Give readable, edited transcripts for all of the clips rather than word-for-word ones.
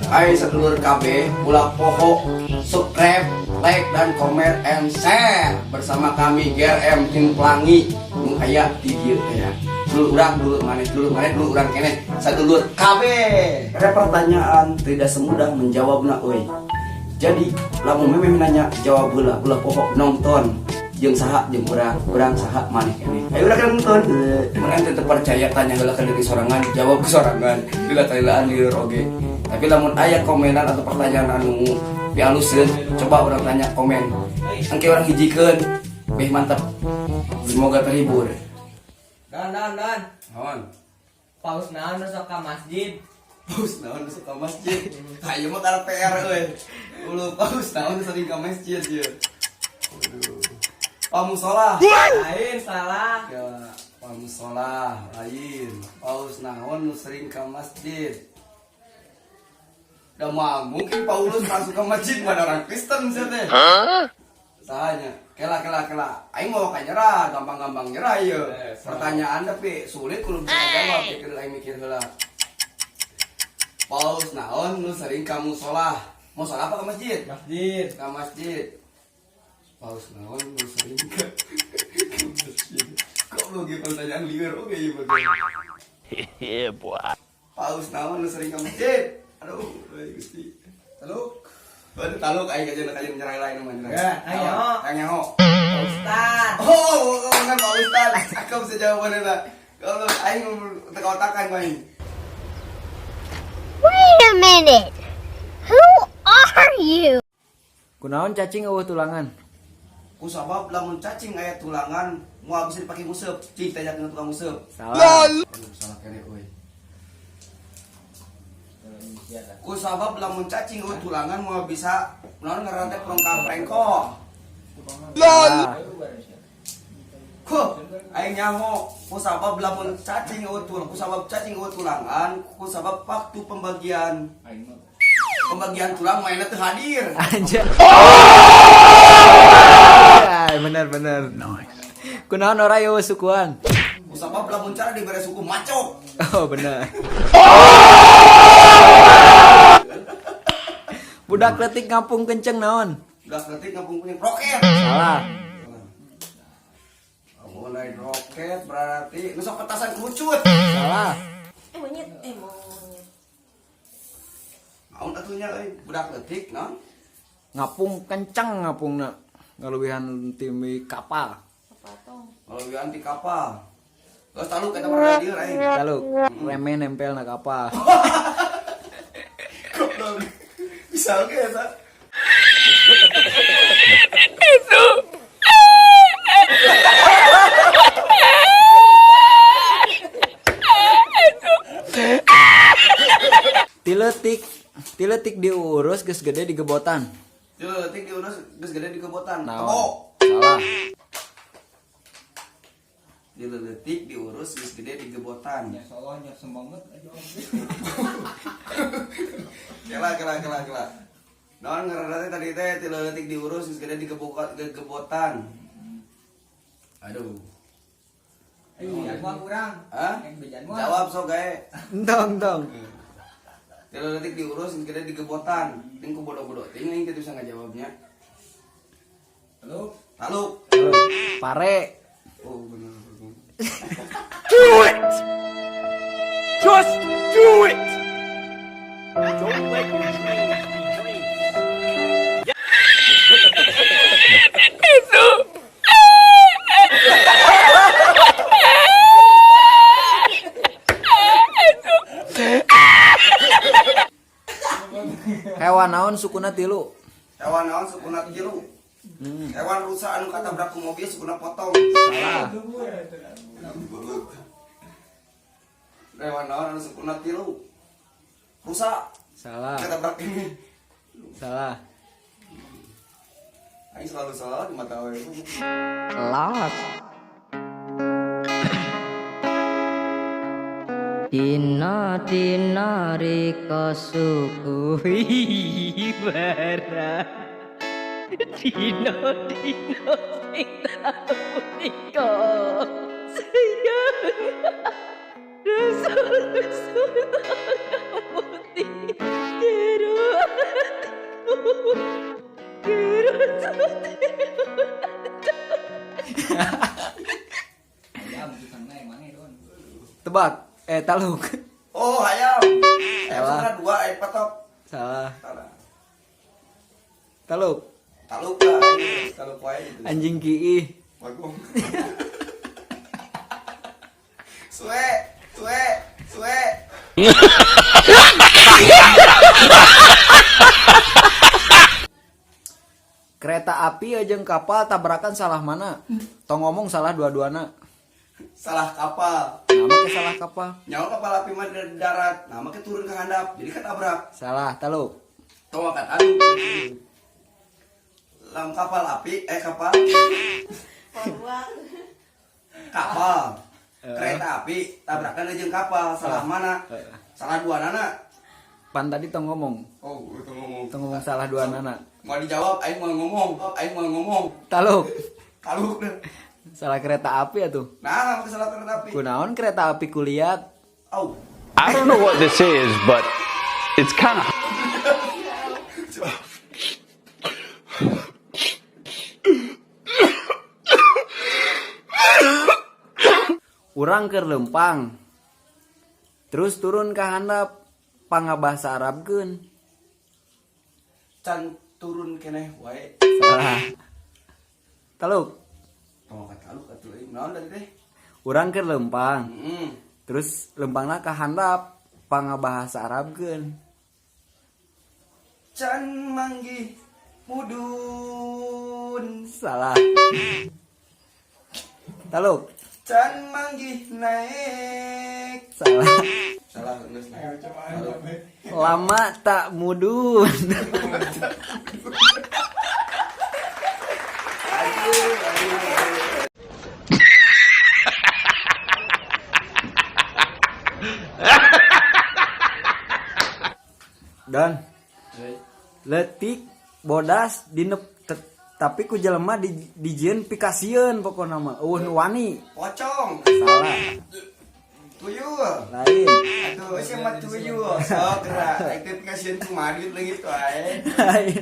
Ayo sedulur KB, ulah poho, subscribe, like, dan komen and share bersama kami GRM Tim Pelangi nu aya di dieu teh ya. Dulur urang, dulur maneh, dulur maneh, dulur urang keneh, sadulur KB. Ada pertanyaan tidak semudah menjawabna euy. Jadi lamun memeh nanya jawab heula, ulah poho nonton jeung saha jeung urang, urang saha maneh keneh. Ayo urang nonton. Mun ente teu percaya tanya heula ka diri sorangan, jawab ke sorangan. Bila tailaan lieur oge. Tapi lamun aya komenan atau pertanyaan anu pialuseun, coba urang tanya komen. Engke urang hijikeun, beh mantap. Semoga terhibur. Dan dan dan. Naon? Paus naon nu sok ka masjid? Paus naon nu sok ka masjid? Ayo mah karena PR euy. Ulu paus naon nu sering ka masjid ieu. Aduh. Pamusolah. Lain salah. Ya, pamusolah lain. Paus naon nu sering ka masjid? Da mah mungkin Paulus masuk ke masjid mana orang Kristen sih teh. Sahanya. Kela kela kela. Aing mau ka nyerah, gampang-gampang nyerah ieu. Pertanyaan tapi sulit kudu bisa jawab, pikir aing mikir heula. Paus naon nu sering ka musolah? Musolah apa ke masjid? Masjid. Ka masjid. Paus naon nu sering ka masjid? Kok lu gitu pertanyaan liar oke ieu mah. Yeah, boy. Paus naon nu sering ka masjid? Aduh, euy Gusti. Taluk. Waduh, taluk aing aja aja nyerah lain mah nyerah. Ya, ayo. Yang nyaho. Pak Ustad. Oh, kan Pak Ustad. Aku bisa jawabannya tak. Kalau aing teka otakan aing. Wait a minute. Who are you? Kunaon cacing eueuh tulangan? Ku sabab lamun cacing aya tulangan moal bisa dipake nguseup. Cing tanya ke tukang nguseup. Salah. Aduh, salah kene euy. Ku sabab lamun cacing eueuh tulangan moal bisa naon ngaranna teh prongkal prengko. Salah. Ku aing nyaho ku sabab lamun cacing eueuh tulang, ku sabab cacing eueuh tulangan, ku sabab waktu pembagian tulang mainnya teu hadir. Anjay. Bener bener. Nice. Kunaon ora eueuh sukuan? Ku sabab lamun cara dibere suku macok. Oh bener. Budak letik ngapung kenceng naon? Budak letik ngapung kenceng roket. Salah. Mulai roket berarti nu sok petasan kerucut. Salah. Monyet, monyet. Naon atuh nya euy budak letik naon? Ngapung kenceng ngapungna. Ngaluwihan timi kapal. Apa tong? Ngaluwihan ti kapal. Geus taluk eta mah dieu aing. Taluk, reme nempel na kapal. Goblok. Bisa oge eta. Tiletik diurus geus gede di gebotan. Tiletik diurus geus gede di gebotan. Naon? Kebo. Salah. Tiletik diurus geus gede di gebotan. Ya salahnya semangat aja. Kela kela kela kela. Naon ngaranna teh tadi teh tiletik diurus geus gede di gebotan. Aduh. Ayo, yang kurang. Hah? Yang bejan mah. Jawab sok gae. Entong entong. Tiletik diurus geus gede di gebotan. Ting ku bodoh-bodoh ting aing teh bisa ngajawabnya. Taluk. Taluk. Pare. Oh bener. Do it! Just do it! Don't let your dreams be dreams. Hewan naon sukuna tilu? Hewan naon sukuna tilu? Hewan rusa anu katabrak ku mobil sukuna potong. Salah. Hewan naon anu sukuna tilu? Rusa. Salah. Katabrak ini. Salah. Aing selalu salah di mata we. Los. Dina dina rika suku bara. Dina dina sing tau nika. Sayang. Rusul rusul putih. Ayam tukangna emang Don. Tebak. Taluk. Oh, hayam. Salah. Ayam dua, ayam patok. Salah. Salah. Taluk. Taluk lah, taluk wae gitu. Anjing kiih. Bagong. Suwe, suwe, suwe. Kereta api jeung kapal tabrakan salah mana? Tong ngomong salah dua-duana. Salah kapal. Nama ke salah kapal. Nyawa kapal api mah dari darat, nah make turun ke handap, jadi ketabrak. Salah, taluk. Tong akan adu. Lam kapal api, kapal. Kapal. Kereta api tabrakan jeung kapal, salah mana? Salah dua nana. Pan tadi tong ngomong. Oh, itu ngomong. Tong ngomong salah dua nana. Mau dijawab, aing mau ngomong, aing mau ngomong. Taluk. Taluk deh. Salah kereta api atuh. Nah, make salah kereta api. Kunaon kereta api kuliat? Au. I don't know what this is, but it's kind of Urang keur lempang. Terus turun ka handap pangabahasa Arabkeun. Can turun keneh wae. Salah. Taluk. Tong ka taluk atuh euy. Naon tadi teh? Urang keur lempang. Heeh. Terus lempangna ka handap pangabahasa Arabkeun. Can manggih mudun. Salah. Taluk. Can manggih naik. Salah. Salah geus. Lama tak mudun. Dan letik bodas dinep tapi ku jelema di dijieun pikasieun pokona mah eueuh nu wani. Pocong. Salah. Tuyul. Lain. Aduh, sia mah tuyul. Sok gerak. Aing teh pikasieun kumaha duit leungit wae. Lain.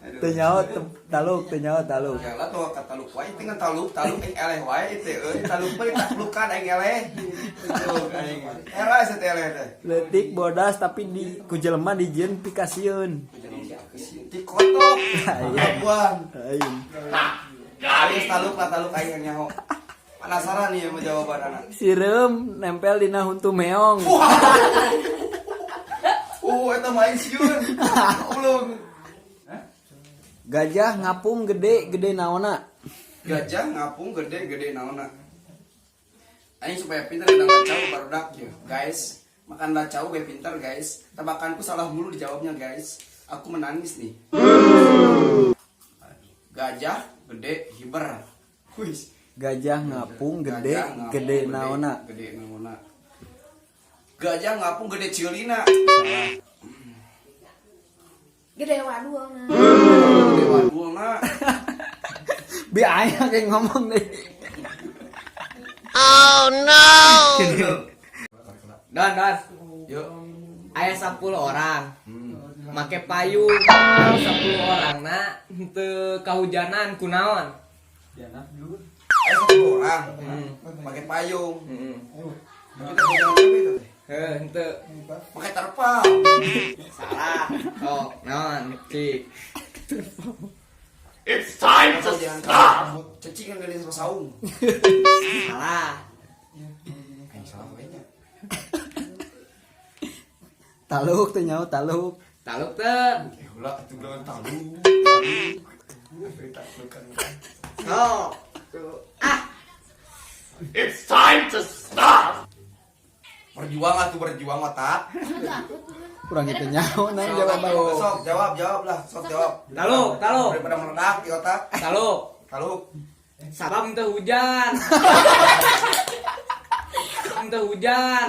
Aduh. Teu nyaho taluk, teu nyaho taluk. Ya lah tuh kata taluk wae teh ngan taluk, taluk aing eleh wae teh euy. Taluk mah ditaklukan aing eleh. Tuh aing. Era sia teh eleh teh. Letik bodas tapi di ku jelema dijieun pikasieun. Dikotok. Lain. Buang. Lain. Aing taluk lah taluk aing nyaho. Penasaran nih sama jawaban anak. Sireum nempel dina huntu meong. Oh, eta mah aing sieun. Ulung. Gajah ngapung gede gede naonna? Gajah ngapung gede gede naonna? Aing supaya pintar sedang lacau barudak ya, guys. Makan lacau gue pintar, guys. Tebakanku salah mulu dijawabnya, guys. Aku menangis nih. Gajah gede hiber. Wih. Gajah ngapung gede Gajah ngapung gede naonna? Gede naonna? Gajah ngapung gede ciulina. Salah. Gede wadulna. Gede wadulna. Bi aing kayak ngomong deh. Don, Don. Yuk. Aya 10 orang. Make payung. 10 orang na teu kahujanan kunaon? Aya 10 orang. Pakai payung. Heeh. Tapi tak jalan apa itu teh? Heuh, henteu. Pakai terpal. Salah. Oh, naon? Cik. It's time to stop. Cecing kan gede sama saung. Salah. Aing salah kayaknya. Taluk teu nyaho taluk. Taluk teu. Ulah atuh geus taluk. Oh. Tuh. Ah, It's time to stop. Berjuang atuh berjuang otak. Kurang itu nyaho nang jawaban. Sok jawab jawab lah, sok jawab. Taluk, taluk. Daripada meledak di otak. Taluk. Taluk. Sabab teu hujan. Teu hujan.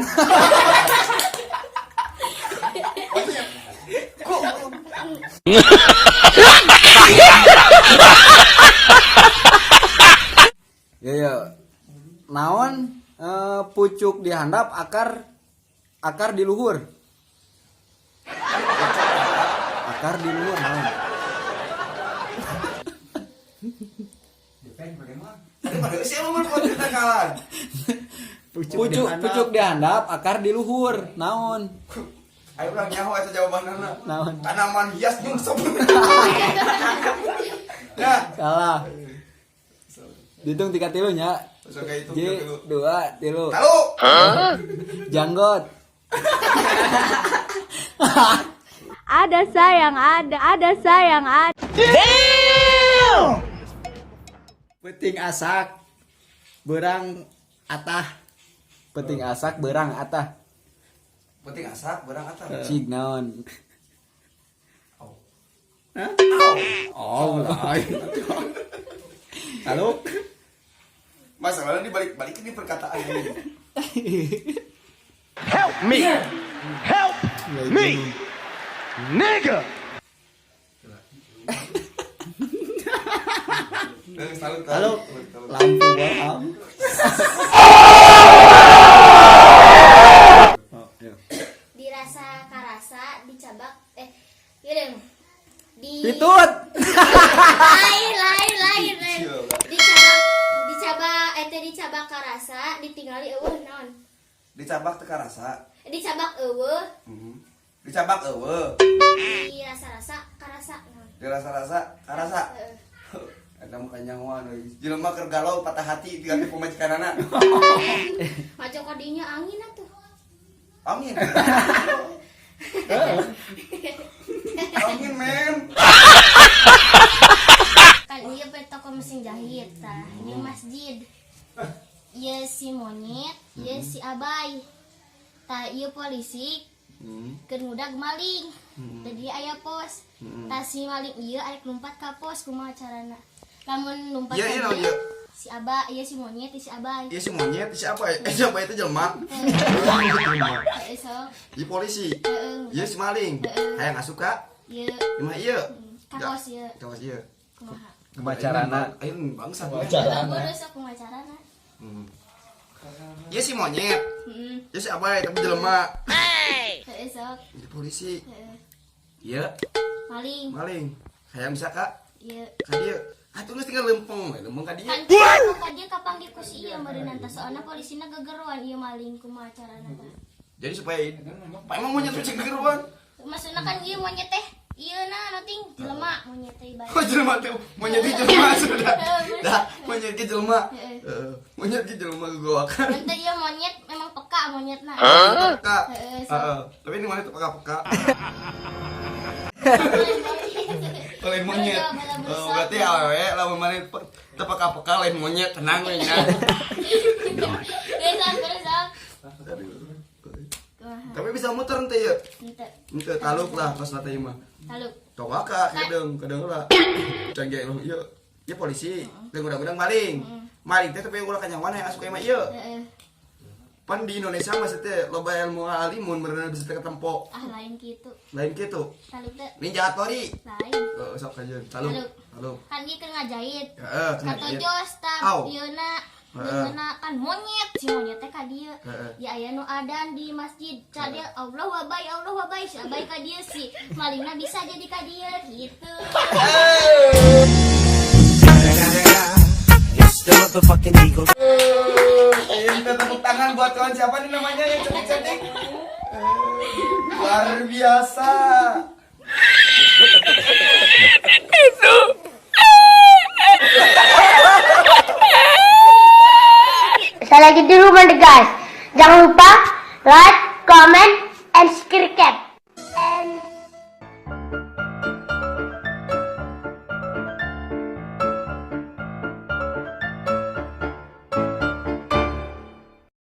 Ya ya. Naon pucuk dihandap akar akar di luhur. Akar di luhur naon? Tadi pada sih lu mau takalan. Pucuk pucuk di handap, akar di luhur. Naon? Ayo urang nyaho eta jawabanana. Naon? Tanaman hias nyungsep. Ya. Salah. Dihitung tiga tilu nya. Sok kayak itu. J dua tilu. Tahu. Janggot. Ada sayang, ada sayang, ada. Peuting asak. Beurang atah. Peuting asak beurang atah. Peuting asak beurang atah. Cig naon? Au. Hah? Oh, lain. Halo? Masalahnya dibalik-balikin ini perkataan ini. Help me! Help me! Nigga! Salut. Halo. Lampu bohong. Oh, iya. Dirasa karasa dicabak eh yaudah di Pitut. Lain lain lain lain, dicabak dicabak eh teh dicabak karasa ditinggali euweuh naon? Dicabak teu karasa. Dicabak euweuh. Dicabak euweuh. Dirasa-rasa karasa naon? Dirasa-rasa karasa. Heeh. Eta mah kanyahoan euy. Jelema keur galau patah hati diganti pamajikanana. Maco kadinya angin atuh. Angin. Angin, men. Kan iya pe toko mesin jahit tah ini masjid. Ieu si monyet, ieu si abai. Tah ieu polisi keur ngudag maling. Tadi aya pos. Tah si maling ieu arek lompat ka pos, kumaha carana? Lamun lompat Iya, ka iya, naon dieu, ieu? si aba, ieu si monyet, ieu si abai. Iya si monyet, si apa? Eh, si apa itu jelema? Heeh, sok. Iya polisi. Heeh. Iya si maling. Heeh. Hayang asup ka Ieu imah ieu. Ka pos ieu. Ka pos ieu. Kumaha? Kumaha carana? Ayo bangsat. Kudu sok kumaha carana? Iya si monyet. Heeh. Iya si abai tapi jelema. Heeh, sok. Iya polisi. Heeh. Iya Maling. maling. Hayang bisa ka Ieu. ka dieu. Atuh geus tinggal lempeng we, lempeng ka dieu. Kan ka dieu kapanggih ku si ieu meureunnan tah, soalna polisina gegeruan ieu maling, kumaha carana tah? Jadi supaya Pak emang monyet tuh gegeruan. Maksudna kan ieu monyet teh ieu na noting jelema monyet teh ibarat. Oh jelema teh monyet ge jelema sudah. Dah monyet ge jelema. Heeh. Monyet ge jelema gegoakan. Ente ieu monyet memang peka monyetna. Peka. Heeh, sok. Heeh. Tapi ini mana tuh peka-peka. Lain monyet. Oh, berarti awewe lamun maneh teu peka-peka lain monyet, tenang we nya. Geus sok, terus sok. Kumaha? Tapi bisa muter ente ya. Henteu. Ente taluk lah pas teh mah. Taluk. Tok waka kedeung kedeung lah. Canggih lu ieu. Ieu polisi, jeung udang-udang maling. Maling teh tapi ulah kanyawan hayang asup ka imah ieu. Heeh. Pan di Indonesia mah teh loba ilmu alimun berenang bisa teh ketempo. Ah lain kitu. Lain kitu. Taluk teh. Ninja Hattori. Lain. Oh, sok kajeun. Taluk. Taluk. Taluk. Kan ieu keur ngajahit. Heeh, kena jahit. Katojos tah Au. ieuna. Heeh. Leungeunna kan monyet, si monyet teh ka dieu. Heeh. Ya aya nu adan di masjid. Cadel Allah wabai Allah wabai si abai ka dieu, si malingna bisa jadi ka dieu gitu. Ayo kita tepuk tangan buat kawan siapa nih namanya yang cantik-cantik. Luar biasa. Saya lagi di rumah deh guys. Jangan lupa like, comment, and subscribe.